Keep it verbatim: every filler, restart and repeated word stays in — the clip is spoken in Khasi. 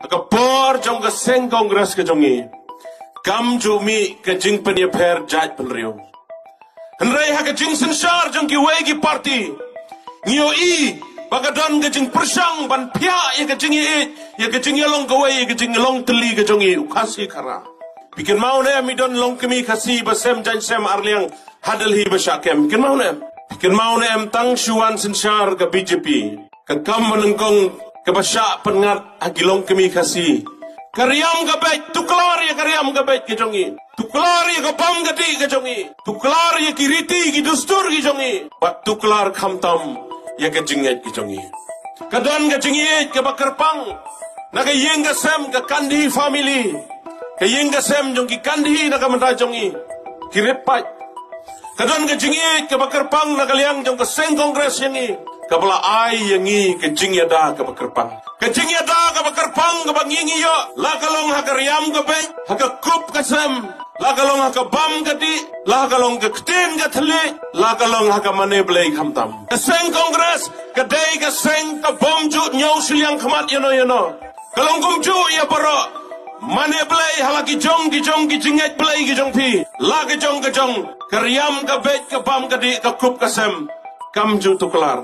Ha ka por jong ka seng Congress ka jong ngi, kam ju mih ka jingpynïapher jait pynriew. Hynrei ha ka jingsynshar jong kiwei ki party, ngi ïohi ba ka don ka jingpyrshang ban phiah ïa ka jingïeit, ïa ka jingïalong kawei, ïa ka jinglong tylli ka jong ngi u Khasi Khara. Phi kynmaw ne em, i don longkmie Khasi ba sem jaiñ sem arliang ha Delhi ba shah kem? Kynmaw ne em? Kynmaw ne em, tang shu wan synshar ka B J P, ka kam ba nyngkong kaba shah pynngat ha ki longkmie Khasi, ka riam ka beit. Tuklar ïa ka riam ka beit ka jong ngi, tuklar ïa ka bam ka dih ka jong ngi, tuklar ïa ki riti ki dustur ki jong ngi, bad tuklar khamtam ïa ka jingngeit ka jong ngi. Ka don ka jingïeit kaba kyrpang na ka ïing ka sem ka Gandhi family, ka ïing ka sem jong ki Gandhi na ka bynta jong ngi, ki rit paid. Ka don ka jingïeit kaba kyrpang na ka liang jong ka seng Congress ïa ngi, kaba la ai ïa ngi ka jingïada kaba kyrpang. Ka jingïada kaba kyrpang kaba ngi ngi ïoh, la ka long ha ka riam ka beit, ha ka kup ka sem, la ka long ha ka bam ka dih, la ka long ka ktien ka thylliej, la ka long ha ka mane Blei khamtam. Ka seng Congress ka dei ka seng ka bym ju ñiew shiliang khmat ïano ïano. Ka long kumjuh ïa baroh. Mane Blei ha la ki jong ki jong ki jingngeit Blei ki jong phi, la ka jong ka jong, ka riam ka beit, ka bam ka dih, ka kup ka sem, kam ju tuklar.